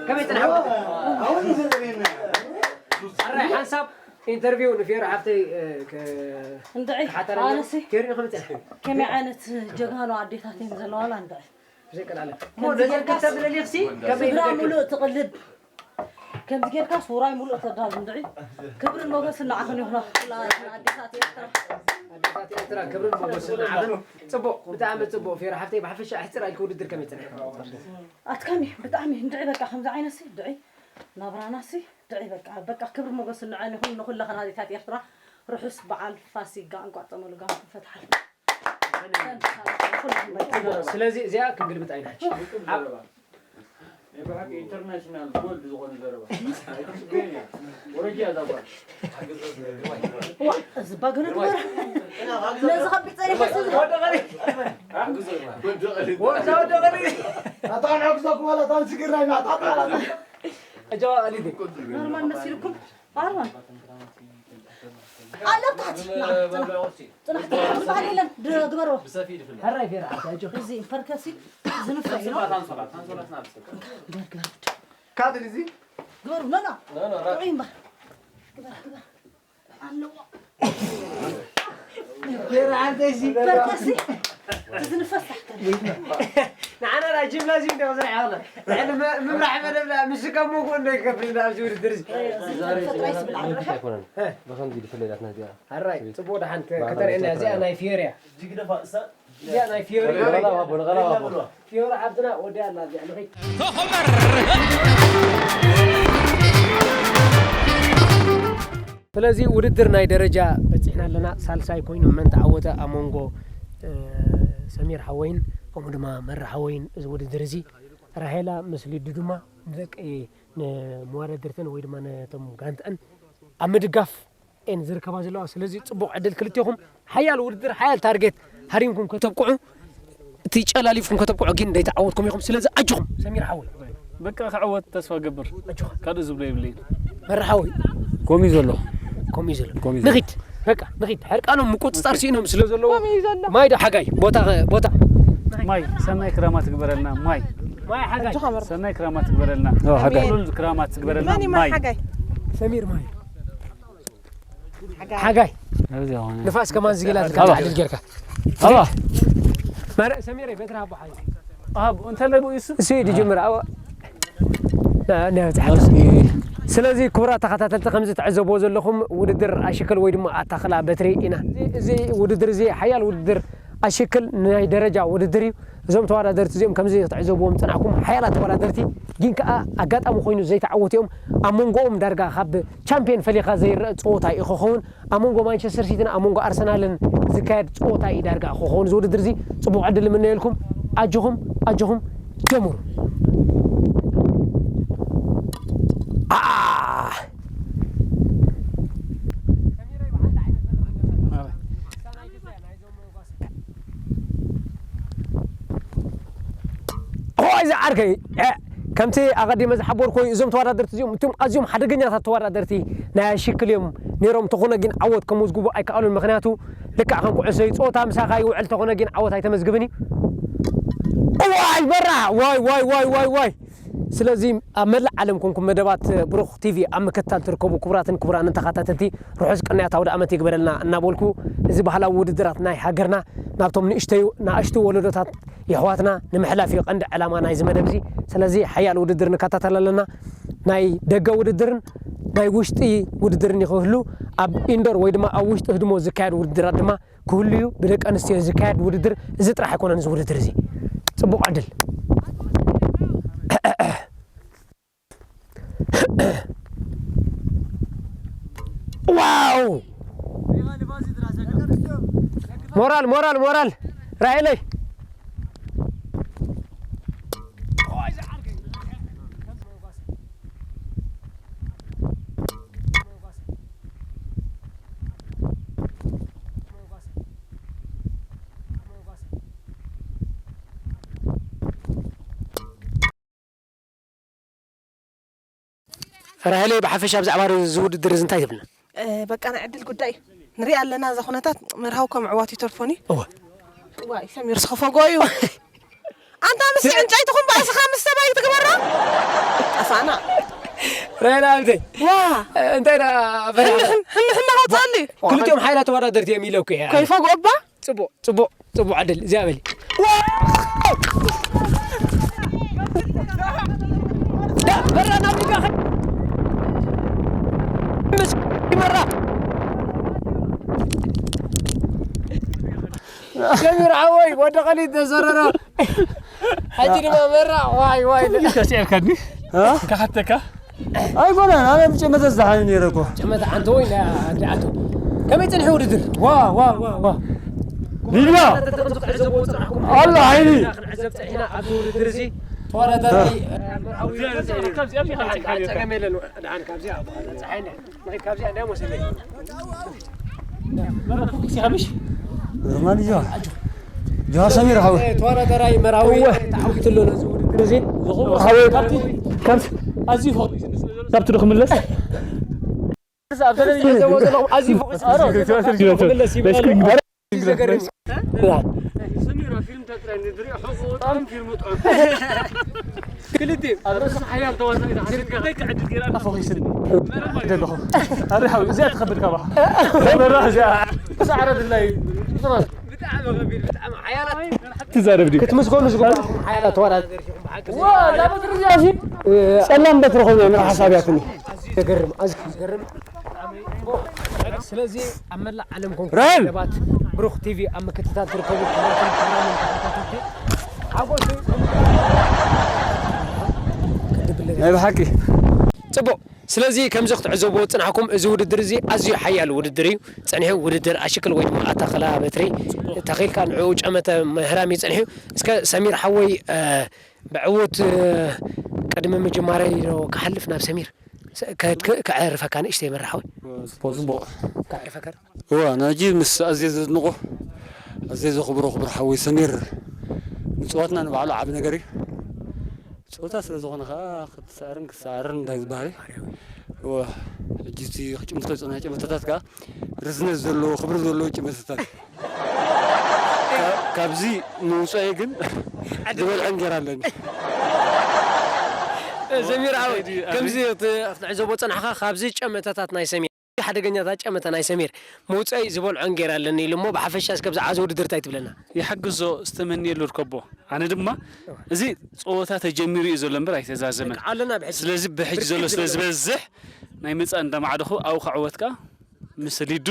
ከመይ ጽናሕ? ኣራይ፣ ሓንሳብ ኢንተርቪው ንፊዮሪ ሓፍተይ፣ እ፣ ከ-፣ እንድዒ፣ ክሓተረና። ኣነሲ ፊዮሪ ንኸመይ ጸኒሕኪ? ከመይ ዓይነት ጀጋኑ ኣዴታት እየን ዘለዋላ እንድዒ። ብዘይ ቀላለ። ከምዚ እሞ ነዘን ጌርካስ ክልተ ምልሊኽሲ ከመይ ስድራ ንደክም? ምሉእ ትቕልብ። ከምዚ ጌርካ ውራይ ሙሉእ ተዳሉ እንድዒ። ክብርን ሞገስን ንዓኽን ይኹን፣ ኩላ ኣዴታት ኤርትራ። ኣዴታት ኤርትራ፣ ክብርን ሞገስን ንዓኽን። ጽቡቕ፣ ብጣዕሚ ጽቡቕ። ፌራ ሓፍተይ፣ ብሓፈሻ ኣሕጽር ኢልኪ ውድድር ከመይ ጸኒሑ? ኣትካሚ፣ ብጣዕሚ እንድዒ፣ በቃ ከምዚ ዓይነት ሲ፣ እንድዒ፣ ናብራና ሲ፣ እንድዒ፣ በቃ፣ በቃ፣ ክብርን ሞገስን ንዓን ይኹን፣ ንኹላኽን ኣዴታት ኤርትራ። ርሑስ በዓል ፋሲጋ፣ እንቋዕ ጸመሉ ጋም ፈትሓል። ስለዚ እዚኣ ክንግልብጥ ኣይንሓሽ። ናይ ብሓቂ ኢንተርናሽናል ጎልድ ዝኾነ ዘረባ። ወረጃ እዛ ጓል። ዋ፣ እዚ ባገነ ትበራ። ነዚ ከቢድ ጸኒሐ ስለ ኣታ ንሕግዘኩም ዋላ እታ ንስግር ናይ ናታ ኣታ። ኣጃዋ ኣሊቲ። ኖርማል መሲልኩም? ኣርባን። ኣሎ ታሕቲ። ና፣ ጽናሕ። ጽናሕ፣ ጽናሕ፣ ዝበሃል የለን። ድ-፣ ግበርዎ። ሕራይ ፌራ፣ ኣታ ኣጆ። እዚ ፐርከሲ ዝንፈስ ነው። ግበር፣ ግበር። ካትል እዚ? ግበሩ፣ ኖ፣ ኖ። ኖ፣ ኖ፣ ራክ። ጥዑይ እምበር። ግበር፣ ግበር። ኣለዎ። ፌራ፣ ኣንተ እዚ። ፐርከሲ ዝንፈስ ታሕቲ። ንዓና ዳ ጂምናዝዩም ዶ ዝርዓ ያለ? ንሕና መ-፣ ምምራሕ መደብና ምስ ከሞ ጎን ነው ይከፍልና ኣብዚ ውድድር እዚ። እዚ ተፈጥሮ ይስብል ዓንድኻ። ኣይኮነን። እ። ብኸምዚ ድፍለይ ዳትና እዚኣ። ሕራይ፣ ጽቡቕ ደሓን ከ-፣ ከተርእየና እዚኣ ናይ ፊዮሪ እያ። እዚኣ ናይ ፊዮሪ። ንቐላባ ኣቦ፣ ንቐላባ ኣቦ። ፊዮሪ ሓብትና ወዲያ ኣላ እዚኣ፣ ንኸይድ። ስለዚ ውድድር ናይ ደረጃ በጺሕና ኣለና። ሳልሳይ ኮይኑ መን ተዓወተ ኣብ መንጎ፣ እ፣ ሰሚር ሓወይን ከምኡ ድማ መራ ሓወይን እዚ ውድድር እዚ። ራሄላ ምስ ሊዱ ድማ ንደቂ፣ ንመወዳድርተን ወይ ድማ ነቶም ጋንተኣን ኣብ ምድጋፍ እየን ዝርከባ ዘለዋ። ስለዚ ጽቡቕ ዕድል ክልቴኹም። ሓያል ውድድር፣ ሓያል ታርጌት ሃሪምኩም ከተብቅዑ፣ እቲ ጨላሊፍኩም ከተብቅዑ ግን ዘይተዓወትኩም ኢኹም። ስለዚ ኣጆኹም ሰሚር ሓወይ። በቃ ክዕወት ተስፋ ገብር። ኣጆኻ። ካልእ ዝብሎ የብለይን። መራ ሓወይ። ኮሚ ዘሎ። ኮሚ ዘሎ። ኮሚ ዘሎ። ንኺድ። በቃ ንኺድ። ሕርቃኖም ምቁጽጻር ስኢኖም ስለ ዘለዉ። ኮሚ ዘሎ። ማይ ዶ ሓጋይ? ቦታ ኸ-፣ ቦታ። ማይ፣ ሰናይ ክራማ ትግበረልና። ማይ። ማይ ሓጋይ። ኣጆኻ መራ። ሰናይ ክራማ ትግበረልና። ኦ፣ ሓጋይ። ኣሜን። ሉል ክራማ ትግበረልና። መን እዩ ማይ ማይ? ሓጋይ? ሰሚር ማይ። ሓጋይ። ሓጋይ። ኣብዚ ሆነ። ንፋስ ከማን ዝጊላት ኣባ። ልካ ዕድል ጌርካ። ኣባ። መረ-፣ ሰሚረይ በትሪ ሃቦ ሓይ። ሃቦ፣ እንተ ለቡ ይሱ? እሱ እዩ ዝጅምር፣ ኣባ። ና፣ ና፣ ብጽሓ። እስኪ። ስለዚ ክቡራት ተኸታተልቲ፣ ከምዚ ትዕዘብዎ ዘለኹም ውድድር ኣሽክል ወይ ድማ ኣታኽላ በትሪ ኢና። እዚ፣ እዚ ውድድር እዚ ሓያል ውድድር ኣሽክል ናይ ደረጃ ውድድር እዩ። እዞም ተወዳደርቲ እዚኦም ከምዚ ክትዕዘብዎም ዝጸናሕኩም ሓያላት ተወዳደርቲ ግን ከኣ ኣጋጣሚ ኮይኑ ዘይተዓወቱ እዮም። ኣብ መንጎኦም ዳርጋ ካብ ቻምፒየን ፈሊኻ ዘይረአ ጸወታ እዩ ክኸውን። ኣብ መንጎ ማንቸስተር ሲቲን ኣብ መንጎ ኣርሰናልን ዝካየድ ጸወታ እዩ ዳርጋ ክኸውን። እዚ ውድድር እዚ ጽቡቕ ዕድል ንምነየልኩም። ኣጆኹም፣ ኣጆኹም፣ ጀምሩ። ኣኣ! ሆይ ዝዓርከይ፣ እ፣ ከምቲ ኣቐዲመ ዝሓበርኩ፣ እዞም ተወዳደርቲ እዚኦም እቶም ኣዝዮም ሓደገኛታት ተወዳደርቲ ናይ ኣሽክል እዮም ነይሮም። እንተኾነ ግን ዓወት ከመዝግቡ ኣይከኣሉን። ምኽንያቱ ልክዕ ከም ኩዕሶ እዩ፣ ጸወታ ምሳኻ ይውዕል፣ እንተኾነ ግን ዓወት ኣይተመዝግብን እዩ። ዋይ በራ! ዋይ፣ ዋይ፣ ዋይ፣ ዋይ፣ ዋይ! ስለዚ ኣብ መላእ ዓለም ኮንኩም መደባት ብሩኽ ቲቪ ኣብ ምክትታል ትርከቡ ክቡራትን ክቡራንን ተኸታተልቲ፣ ርሑስ ቅንያት ኣውደ ዓመት ይግበረልና እናበልኩ፣ እዚ ባህላዊ ውድድራት ናይ ሃገርና ናብቶም ንእሽተዩ፣ ንኣሽቱ ወለዶታት የሕዋትና ንምሕላፍ እዩ ቀንዲ ዕላማ ናይዚ መደብ እዚ። ስለዚ ሓያል ውድድር ንከታተል ኣለና። ናይ ደገ ውድድርን ናይ ውሽጢ ውድድርን ይኽህሉ። ኣብ ኢንዶር ወይ ድማ ኣብ ውሽጢ ህድሞ ዝካየድ ውድድራት ድማ ክህሉ እዩ። ብደቂ ኣንስትዮ ዝካየድ ውድድር እዚ ጥራሕ ኣይኮነን። እዚ ውድድር እዚ ጽቡቕ ዕድል። ዋው! ሞራል፣ ሞራል፣ ሞራል! ራሄለይ! ራሄለይ፣ ብሓፈሻ ብዛዕባ እዚ ውድድር እዚ እንታይ ትብልና? እ፣ በቃ ናይ ዕድል ጉዳይ እዩ። ንሪኢ ኣለና፣ እዛ ኩነታት መርሃው ከም ዕዋት ይተርፎን እዩ። እወ። ዋይ፣ ሰሚር ዝኸፈጎ እዩ። ኣንታ ምስ ዕንጨይቲ ኩምባእስኻ ምስ ሰማይ ትግበራ? ጠፋና። ራሄላ ኣብተይ። ዋ። እንታይ ደኣ ፈሪሓ? ሕን፣ ሕን፣ ሕን፣ ሕን ኣውፅኣሊ። ክልቲኦም ሓይላት ተወዳደርቲ እዮም ኢለኩ እየ። ከይፈግኦ እባ? ጽቡቕ፣ ጽቡቕ፣ ጽቡቕ ዕድል። እዚኣ በሊ። ዋው! ዳ፣ በራ ናብ ልጋ ኸ-፣ ይመራ። ሸሚር ሓወይ፣ ወደ ኸሊድ ተዘረረ። ሕጂ ድማ መራ። ዋይ፣ ዋይ። ከሲዕልካኒ? እ? ክሓተካ? ኣይኮነን፣ ኣነ ብጨመተ ዝደሓኒ ነይረ እኮ። ጨመተ ኣንተ ወይ ና-፣ ኣንተ ኣቶ። ከመይ ጸንሐ ውድድር? ዋ፣ ዋ፣ ዋ፣ ዋ። ሊድያ። ኣላ ዓይኒ። ክንዕዘብ ጸኒሕና ኣብዚ ውድድር እዚ ተወዳዳሪ፣ እ፣ መርዓዊ። ካብዚኣ፣ ካብዚኣ፣ ካብዚኣ፣ ጸገም የለን። ደሓን ካብዚኣ፣ ጸሓይ እንዳ-፣ ናይ ካብዚኣ እንዳ መሰለኝ። ኖርማል እዩ። ጆሃር ሰሚር ሓወይ። ተወዳዳራይ መርዓዊ እወ። ተዓዊቱ ኣሎ ነዚ ውድድር እዚ። ሓወይ፣ ካብቲ፣ ካብቲ፣ ኣዝዩ ፎ-፣ ካብቲ ዶ ክምለስ? ኣብ ተለቪዥን ዘወ ዘለኹም ኣዝዩ ፎ-፣ ኣዝዩ ፎ-፣ ክምለስ ይብሉ ኣለዉ። ዘገርም እዩ። ሰሚራ ፊልም ተጥራይ ንድሪ፣ ሕቑ ጥዑም፣ ፊልሙ ጥዑም። ክልቲኡ። ኣብ ርእሲ ሓያል ተዋሳኢ ዝሓሸካ እንታይ ክዕድል ገይራ ኣላ? ፎኪስኒ። ዘለኹ። ኣሪ ሓዊ፣ እዚኣ ትኸብድ ካባኻ። ሰሚራ እዚኣ። ሰዓረ ድላይ። ብጣዕሚ ከቢድ፣ ብጣዕሚ ሓያላት። ትዛረብ ድዩ? ክትምስገኑ ዝግባእ ሓያላት ተወዳደርቲ ኢኹም ብሓቂ። ዋ፣ እዛ በትሪ እዚኣ ሲ? ጸላም በትሪ ኮይና፣ ምራ ሓሳብ ያትኒ። ዘገርም፣ ኣዝዩ ዘገርም። ስለዚ ኣብ መላእ ዓለም ኮንኩም ራይም! ሰባት ብሩኽ ቲቪ ኣብ ምክትታል ትርከቡ ክቡራትን ክቡራንን ተኸታተልቲ፣ ሓጎስ ናይ ብሓቂ። ጽቡቕ። ስለዚ ከምዚ ክትዕዘብዎ ዝጽናሕኩም፣ እዚ ውድድር እዚ ኣዝዩ ሓያል ውድድር እዩ። ጸኒሑ ውድድር ኣሽክል ወይ ድማ ኣታኽላ በትሪ ተኺልካ ንዕኡ ጨመተ ምህራም እዩ ጸኒሑ። እስከ ሰሚር ሓወይ፣ እ፣ ብዕዉት፣ እ፣ ቅድሚ ምጅማረይ ዶ ክሓልፍ ናብ ሰሚር? ስ-፣ ከ-፣ ከ-፣ ከዕርፈካ ንእሽተይ መራሓዊ። ጽቡቕ፣ ጽቡቕ። ከዕርፈካ ዶ? እዋ፣ ንሕጂ ምስ ኣዝየ ዘድንቖ፣ ኣዝየ ዘኽብሮ ክቡር ሓወይ ሰሚር፣ ንጸወትና ንባዕሉ ዓቢ ነገር እዩ። ጸወታ ስለ ዝኾነ ከኣ ክትስዕርን ክትሰዓርን እንታይ ዝበሃል እዩ? እዋ፣ ሕጂ እቲ ክጭምቶ ዝጸንሐ ጭምቶታት ከኣ ርዝነት ዘለዎ፣ ክብሪ ዘለዎ ጭምቶታት። ካብ-፣ ካብዚ ምውጻኤ ግን ዝበልዐ እንጀራ ኣለኒ። ሰሚር ሓወይ፣ ከምዚ ክት-፣ ክትዕዘቦ ጸናሕካ፣ ካብዚ ጨመተታት ናይ ሰሚር፣ ሓደገኛታት ጨመተ ናይ ሰሚር ምውጻኢ ዝበልዖ እንጀራ ኣለኒ ኢሉ እሞ፣ ብሓፈሻ እስከ ብዛዕባ እዚ ውድድር እንታይ ትብለና? ይሓግዞ፣ ዝተመንየሉ ርከቦ። ኣነ ድማ እዚ ጸወታ ተጀሚሩ እዩ ዘሎ እምበር ኣይተዛዘመን። ኣለና ብሕጂ። ስለዚ ብሕጂ ዘሎ ብርክት ስለ ዝበለ። ዝበዝሕ ናይ መጻእ እንዳማዕደኹ ኣብኡ ክዕወት ከኣ ምስ ሊዱ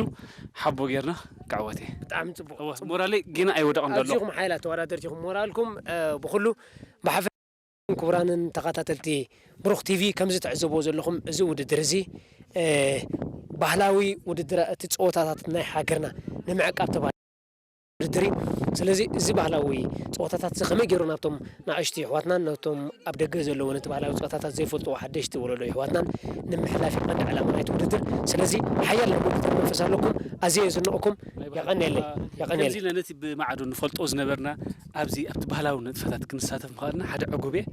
ሓቦ ጌርና ክዕወት እየ። ብጣዕሚ ጽቡቕ። እወ፣ ሞራለይ ጌና ኣይወደቐን ዘሎ። ኣዚኹም ሓያላት ተወዳደርቲ ኢኹም። ሞራልኩም፣ እ፣ ብኹሉ ብሓፈ-፣ ክቡራንን ተኸታተልቲ ብሩኽ ቲቪ፣ ከምዚ ትዕዘብዎ ዘለኹም እዚ ውድድር እዚ፣ እ፣ ባህላዊ ውድድር እቲ ጸወታታት ናይ ሃገርና ንምዕቃብ ተባሂሉ ውድድር እዩ። ስለዚ እዚ ባህላዊ ጸወታታት እዚ ከመይ ገይሩ ናብቶም ንኣሽቱ የሕዋትናን ነቶም ኣብ ደገ ዘለዉ ነቲ ባህላዊ ጸወታታት ዘይፈልጥዎ ሓደሽቲ ወለዶ የሕዋትናን ንምሕላፍ እዩ ቀንዲ ዕላማ ናይቲ ውድድር። ስለዚ ሓያል ናይ ውድድር መንፈስ ኣለኩም። ኣዝየ የዝንቕኩም። የቐንየለይ፣ የቐንየለይ። ከምዚ ኢልና ነቲ ብማዕዶ ንፈልጦ ዝነበርና ኣብዚ ኣብቲ ባህላዊ ንጥፈታት ክንሳተፍ ምኽኣልና ሓደ ዕጉብ እየ።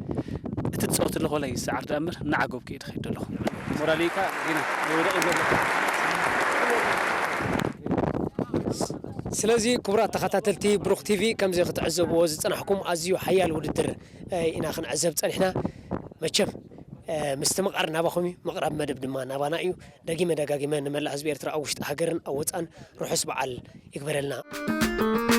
እቲ ትጻወት ኣለኹ ዋላ ይስዓር ደኣ እምበር እናዓጎብኩ እየ ዝኸይድ ዘለኹ። ሞራለይ ከኣ ጌና ኣይወደቐን ዘሎ። ስለዚ ክቡራት ተኸታተልቲ ብሩኽ ቲቪ፣ ከምዚ ክትዕዘብዎ ዝጸናሕኩም ኣዝዩ ሓያል ውድድር፣ እ፣ ኢና ክንዕዘብ ጸኒሕና። መቸም፣ እ፣ ምስትምቓር ናባኹም እዩ፣ ምቕራብ መደብ ድማ ናባና እዩ። ደጊመ ደጋጊመ ንመላእ ህዝቢ ኤርትራ ኣብ ውሽጢ ሃገርን ኣብ ወጻእን ርሑስ በዓል ይግበረልና።